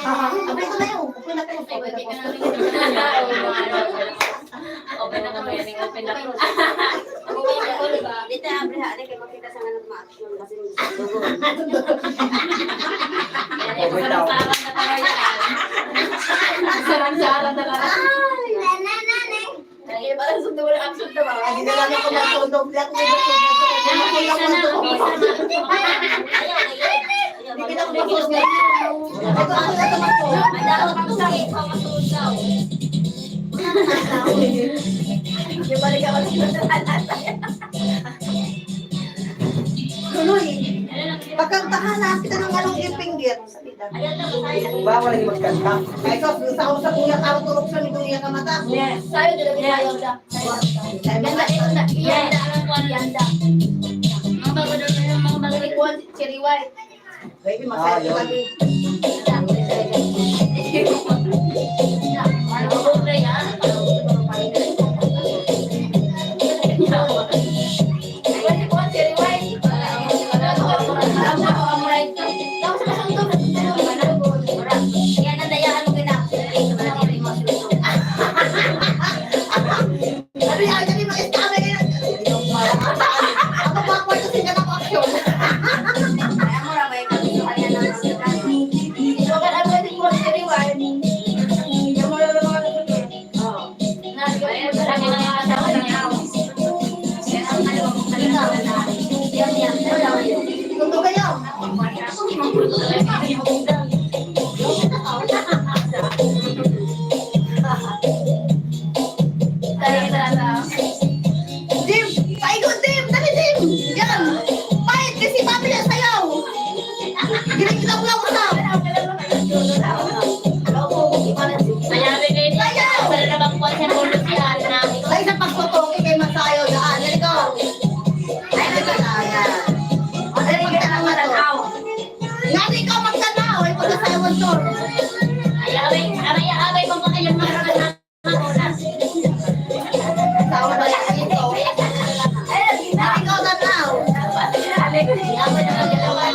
Speaker 7: Abay ko na yun. Okay na ko.
Speaker 4: Ay, pwede ka namin.
Speaker 3: Galing open na cross.
Speaker 1: Dito abre ha, kay makita sa nga ma-action kasi dugo.
Speaker 3: Sarang-sarang na talaga yan.
Speaker 4: Sarang-sarang talaga. Ay, parang sundo wala action na ba?
Speaker 7: Hindi na lang ako matulog. Hindi ako matulog.
Speaker 3: Bisa na, bisa na.
Speaker 7: Hindi kita ako matulog. Ito ako na tumakbo.
Speaker 4: Yung balik ako sa
Speaker 7: Tuloy. Pagkantahan na kita ng anong ipinggit.
Speaker 8: Bawal lagi magkanta.
Speaker 7: Ay, so, sa usap kuya ka tulog sa nito iya ka mata.
Speaker 4: Sayo talaga sayo da. Ganda ito na. Yanda. Yanda.
Speaker 3: Mga bago daw na mga bago.
Speaker 4: Cherry cherry white.
Speaker 7: Baby, masaya ka lagi.
Speaker 3: Ano yan?
Speaker 4: Cherry white.
Speaker 1: Yan ang dayaan mo kina.
Speaker 7: Ano yan? Dali, mag-istamay kayo. Ako backward kasi ganun ako action.
Speaker 1: Kaya mo ra may kagustuhan yan ng
Speaker 4: So, kan ako din ko cherry white.
Speaker 3: Lagi na nga sa
Speaker 7: Totoo kayo. Jim! Paigot, Jim! Dali, Jim! Yan! Pahit kasi mami na sayaw! Ginagita ko lang usap!
Speaker 3: Sayabi kayo niya.
Speaker 7: Sayaw!
Speaker 3: Para na bang kuwan sa ulo si Ana.
Speaker 7: Ay, sa pagtutoki kay masayaw daan. Dali ko! Ay, nagkakaya. Ay, magtanaw na to. Ngani ikaw magtanaw! Ay, pagkasayawan to.
Speaker 3: Ay, abay, abay, abay, pang kayang mga oras.
Speaker 7: Tawa na lang ito. Ay, ikaw tanaw!
Speaker 3: Abay na kagalawan.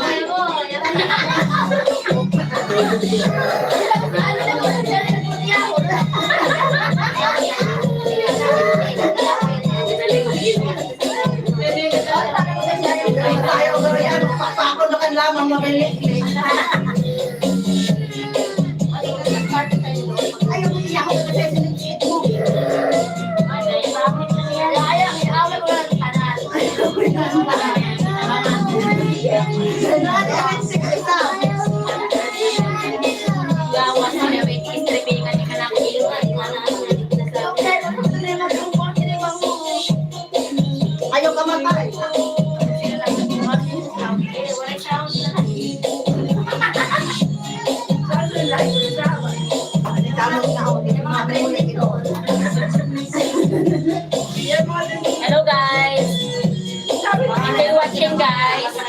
Speaker 7: Masayaw na yan. Papako na kan lamang mabiliklik. Ay, yung iyak ko kasi sinigit mo. Nani, ang isa.
Speaker 3: Gawas na may stripping ka ni kanak.
Speaker 7: Ayaw ka matay. Tama na ako. Mga ulit ito.
Speaker 3: Hello guys. Are you watching, guys? Where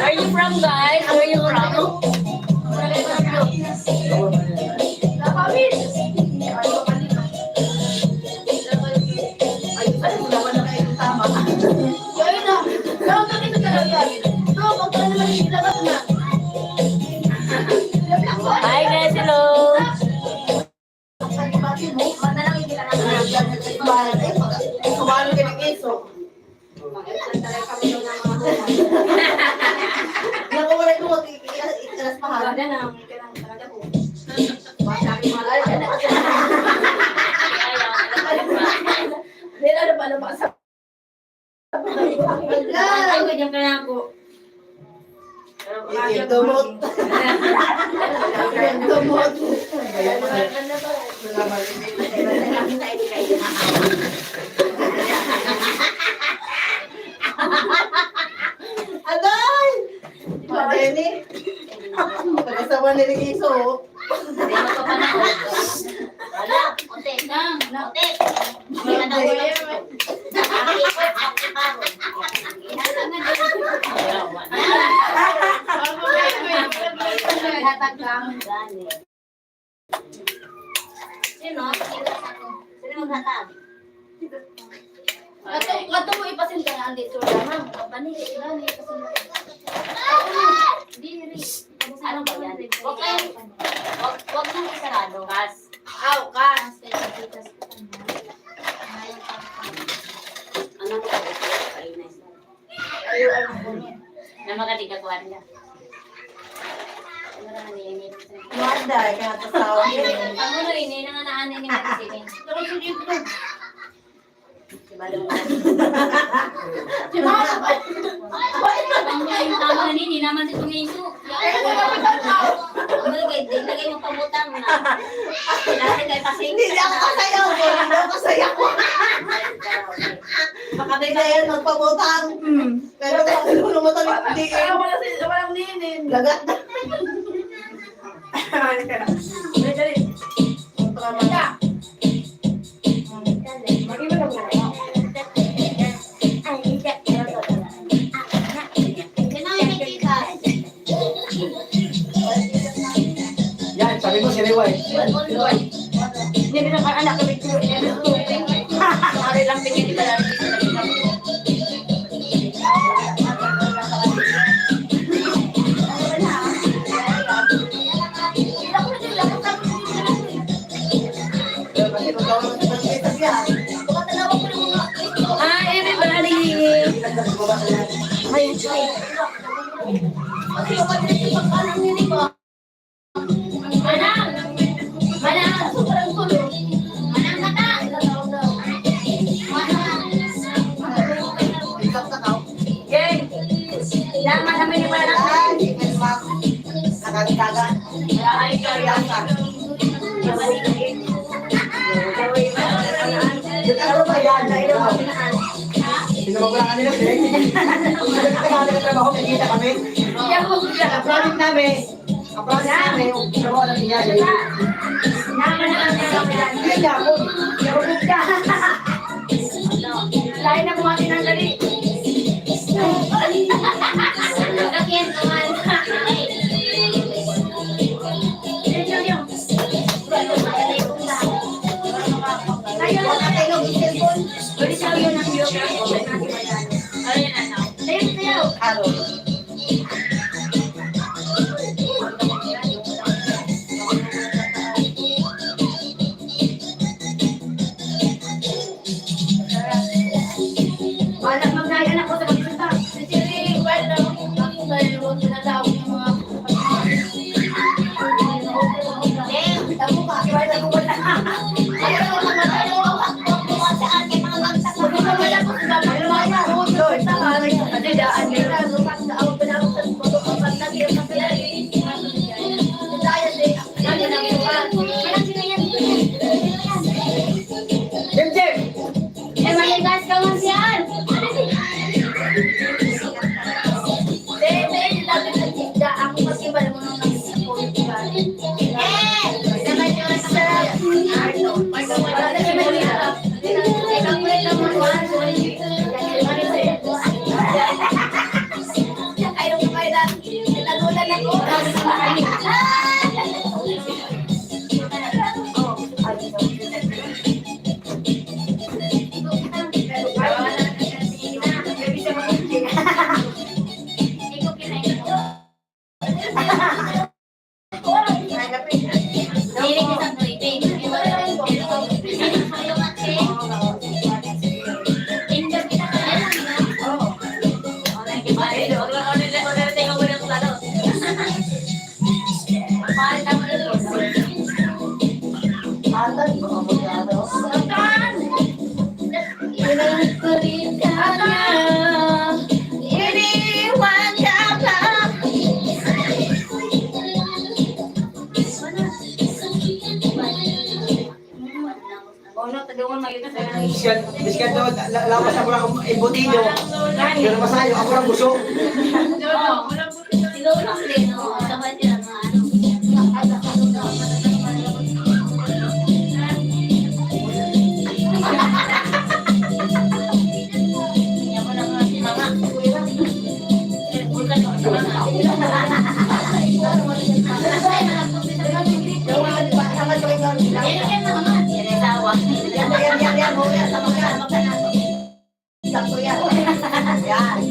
Speaker 3: are you from, guys? Where are you from?
Speaker 7: Ay, wala na kayo tama.
Speaker 4: Gawin na. Pero bakit ito talaga? Bro, pagka naman yung labas na.
Speaker 3: Hi guys, hello.
Speaker 7: Sumalo ka ng iso. Nakawala ko mag-iilas mahal.
Speaker 4: Hindi na pa ano pa sa
Speaker 3: Ay, ganyan ka na ako.
Speaker 7: Dumot. Dumot. Aday! Madeni. Pag-asawa ni Rigiso.
Speaker 3: Hindi magpapanahon.
Speaker 6: Wala, konti. Konti. Wala na
Speaker 4: Hatag ka.
Speaker 6: Sino? Sino maghatag?
Speaker 4: Ato, ato mo ipasin ka na andi so ha. Bani, gani ipasin ka. Diri.
Speaker 6: Ano ba yan? Huwag kayong, wag nang isarado.
Speaker 3: Kas.
Speaker 4: Aw, kas.
Speaker 3: Wanda.
Speaker 7: Wanda, kaya tasawa.
Speaker 3: Ang ulo ini nanganaan ni Maxine. Ang yung tama ni ni naman si Tungiso. Lagay mo pamutang na. Lagay kay pasing.
Speaker 7: Hindi ako kasayaw. Hindi ako kasayaw.
Speaker 5: Baka may
Speaker 7: Hindi yan magpabutang. Pero kaya lumutang hindi eh.
Speaker 4: Walang ninin.
Speaker 7: Lagat na.
Speaker 8: Yan, sabi mo si Reway.
Speaker 1: Hindi na anak kami.
Speaker 5: Sorry lang tingin di ba?
Speaker 1: Hi everybody. Ay, ay.
Speaker 3: Manang! Manang! Sobrang gulo. Manang kata! Manang!
Speaker 1: Gang. Laman namin ni Manang.
Speaker 7: Ay, Nakagtaga.
Speaker 8: Ano ba yan? Tinawag ko lang kanila, sila. Tagalog na trabaho, nakikita kami. Ang promise namin, ang promise namin, yung trabaho namin niya, yun. Hindi niya ako.
Speaker 1: Lain na buhatin ang dali.
Speaker 3: Lagyan naman.
Speaker 1: Wala magnay anak ko sa pagpunta.
Speaker 8: Jim, Jim!
Speaker 3: Eh, mayagas ka man siyan.
Speaker 5: Iniwan ka pa.
Speaker 1: Ono, tagungon magyud sa
Speaker 8: Biskan, biskan daw, lawas ako lang embutido. Pero masayo, ako lang busog.
Speaker 3: Siguro lang din, no? Sabay sila mga ano.
Speaker 7: Yan.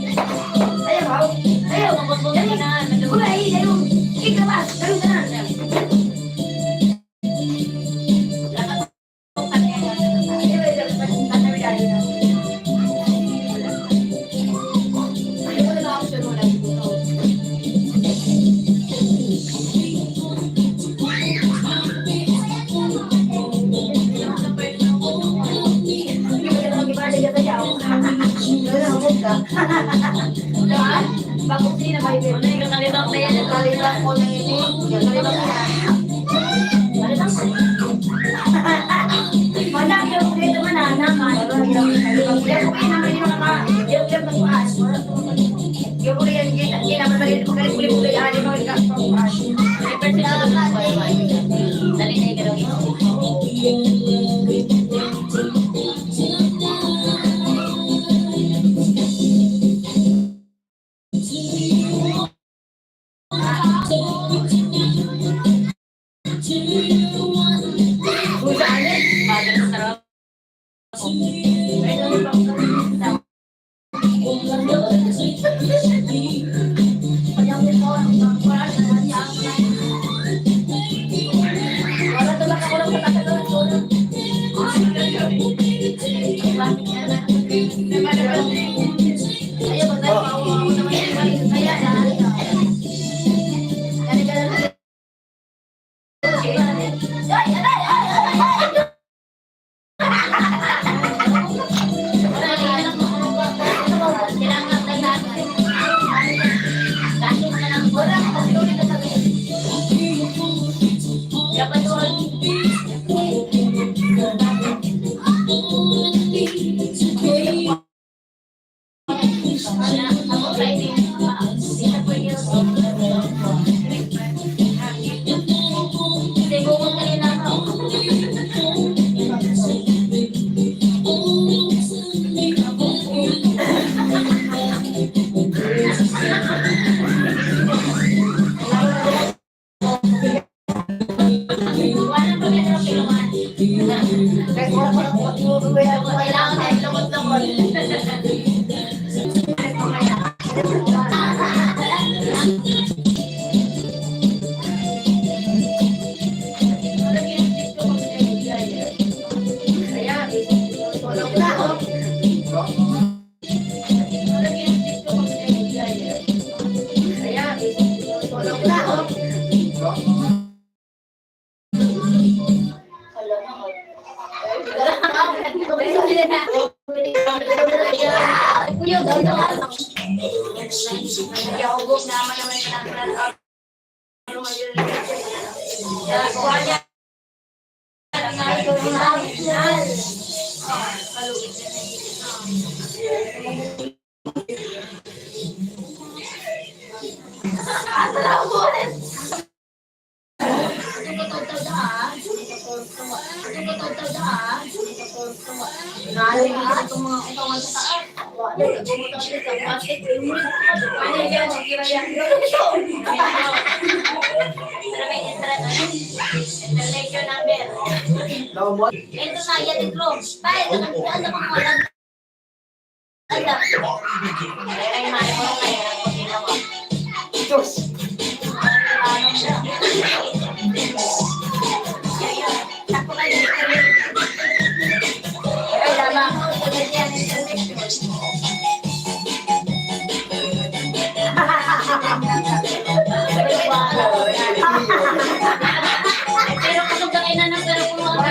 Speaker 3: Ano yung kalibang na yan?
Speaker 7: Kalibang ko na ini. Kalibang ko na.
Speaker 3: Wala, yung dito man na, naman. Yung okay naman yung mga yung yung magkuhan.
Speaker 1: Yung ko yan, yan, yan, naman maliit ko kayo, puli-puli, ali mo, ikaw.
Speaker 3: 3% na lang. Dali na yung gano'n. Bagay sa sarap. Dapat yun. Kailangan tayo lumot-lumot. Interlation number. Ito na, yan yung room. Tayo, ano kung wala. Ano? Ay, ay, mo ngayon. Ako ginawa.
Speaker 8: Diyos!
Speaker 3: Ay, tama. Pero kung kayo na ng pero kung mga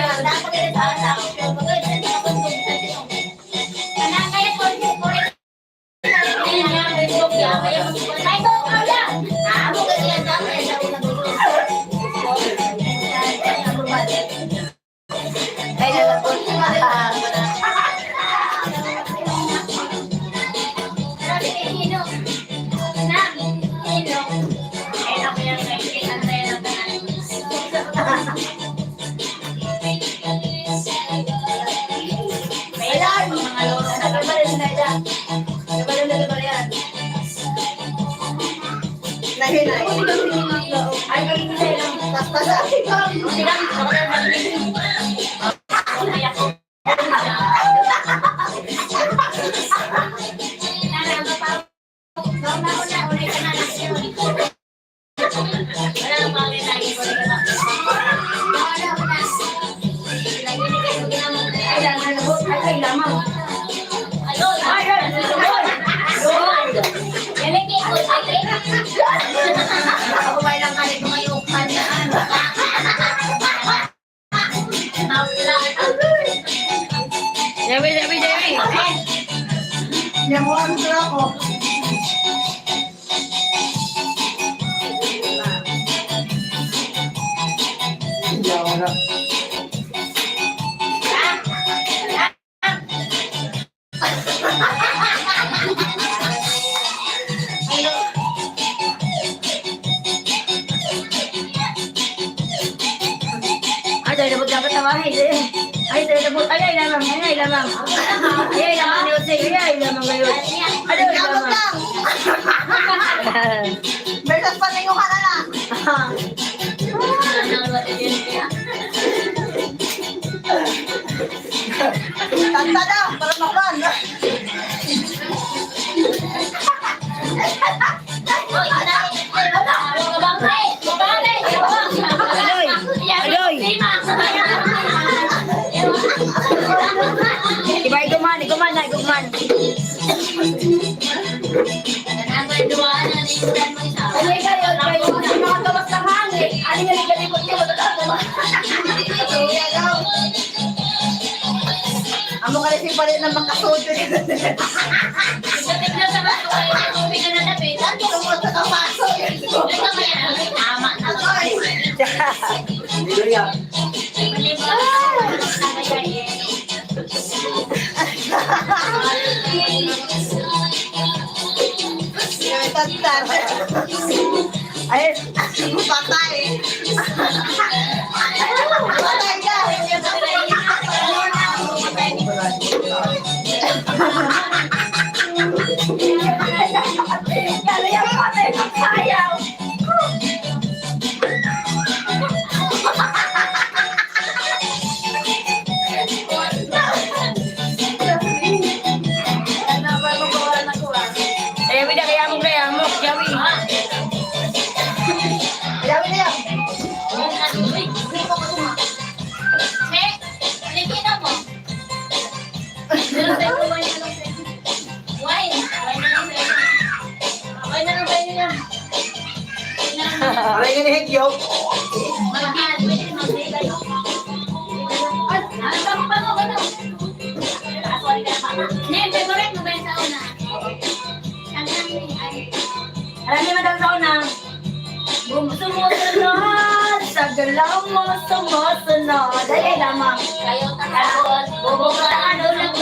Speaker 1: Ay, lalapot.
Speaker 7: Nahinay. Paspasa.
Speaker 1: Jerry, Jerry, Jerry.
Speaker 7: Namuha ko ako.
Speaker 1: Ay, ay, ay, ay, ay, lamang, ay, ay, lamang. Ay, ay, lamang ni Jose. Ay, ay, lamang ngayon. Ano,
Speaker 7: Abot
Speaker 1: lamang.
Speaker 7: lang. Versus paningo ka na lang. Kanta na, para makuan.
Speaker 1: Adoy, adoy. Iba, iguman, iguman na, iguman.
Speaker 4: Ay, kayo, kayo, mga gawas ng hangin. Ano yung ligalikot niya, matatawa.
Speaker 7: Amo ka rin pa rin ng makasuot. Tungkol sa kapaso. Agoy.
Speaker 8: Hallelujah.
Speaker 7: Kanta.
Speaker 1: Ay,
Speaker 7: Patay. Patay ka.
Speaker 4: Kaya yung patay, magsayaw.
Speaker 1: ay, wala, kaya mo, kaya mo, kaya mo.
Speaker 7: Yawi na yan.
Speaker 8: Aray nga ni Hekyo.
Speaker 1: Alam niyo, madam sa una. Sumusunod sa galaw mo, sumusunod. Ay, ay, lamang.
Speaker 3: Kayo takot, bubukaan ulang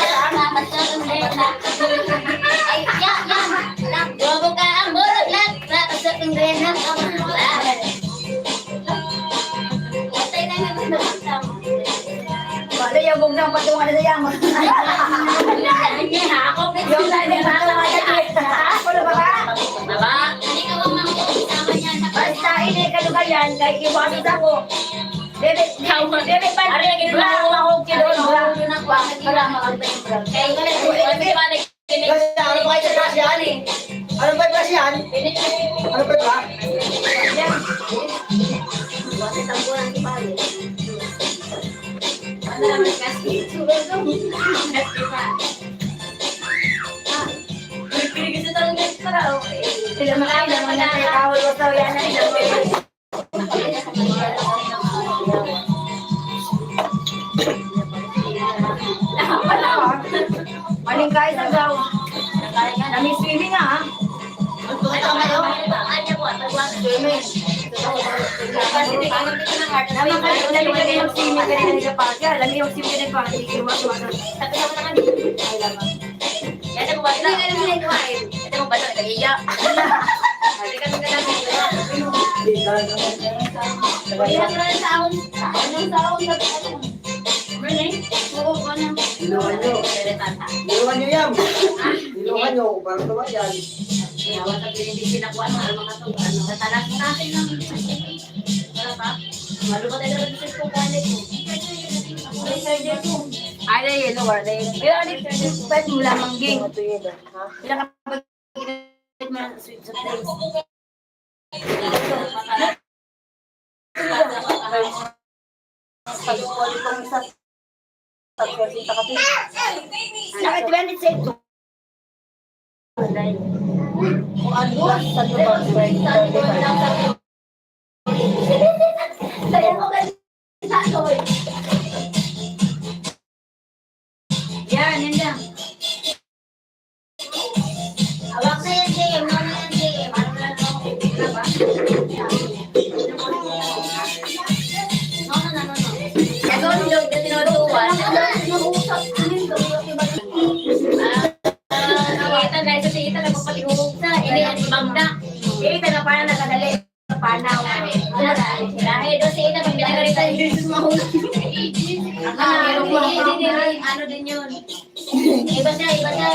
Speaker 3: Ay, ya, ya. Bubuka ang burot lang. Sa tungren ang Patay na naman ang
Speaker 1: Wala yung bugnaw patungan na sayang.
Speaker 3: Ako,
Speaker 1: Yung na yung patungan na Ako na ba ka?
Speaker 3: Baba, hindi ka wang makikisama niya sa
Speaker 1: Basta ini kalugayan kay iwasan ako. Debe, debe, debe pa. Bra, ako kilon, bra.
Speaker 8: Kasi ano ba kayo sa yan? Ano ba yung yan? Ano ba ba?
Speaker 1: Sila makailan mo na kay kawal wasaw yan na ilang. Maling kaya sa gaw. Nami swimming ah. Swimming. Lami kami kami yung swimming kanina nila pa. Kaya lami yung swimming kanina pa. Hindi kayo masuwasan. Ay lamang.
Speaker 8: Inuhan nyo. Inuhan nyo yan. Inuhan nyo. Para tuwa yan.
Speaker 1: Ay, na yelo, wala na yelo. Pero ano, pwede mo lamang ging. Ilang kapag mo ng sweet soft drinks. Naka 26. Yan, yan lang.
Speaker 3: Awak na yan, JM. Ano na yan, JM? Ano na yan? No, no, no, no, no. Ikaw ang log na tinuruan. Ah, Ita, dahil sa tita, nagpapalihog sa. Ini, magda.
Speaker 1: Eh, ito na parang nakadali.
Speaker 3: Hindi, hindi. Ano din yun. Iba siya, iba siya.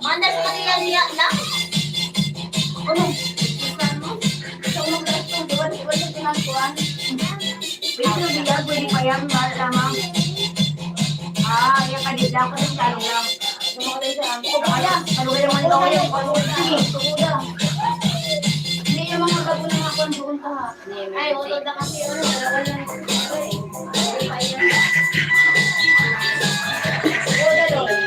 Speaker 3: Manda sa kanila niya na.
Speaker 4: Ano? Sa unang resto, di ba? Di ba yung tinangkuan?
Speaker 1: Pwede na biya, pwede pa yan, mahal lamang. Ah, yan ka dito. Ako din talong lang.
Speaker 4: Sumakay siya. Kuya,
Speaker 1: Ano kayo man ito kayo? Sige.
Speaker 4: tuguda. Hindi yung mga bago na mga kuwan doon ka ha.
Speaker 3: Ay, utod na kasi. Ano, dalawa lang.
Speaker 4: Tuguda doon.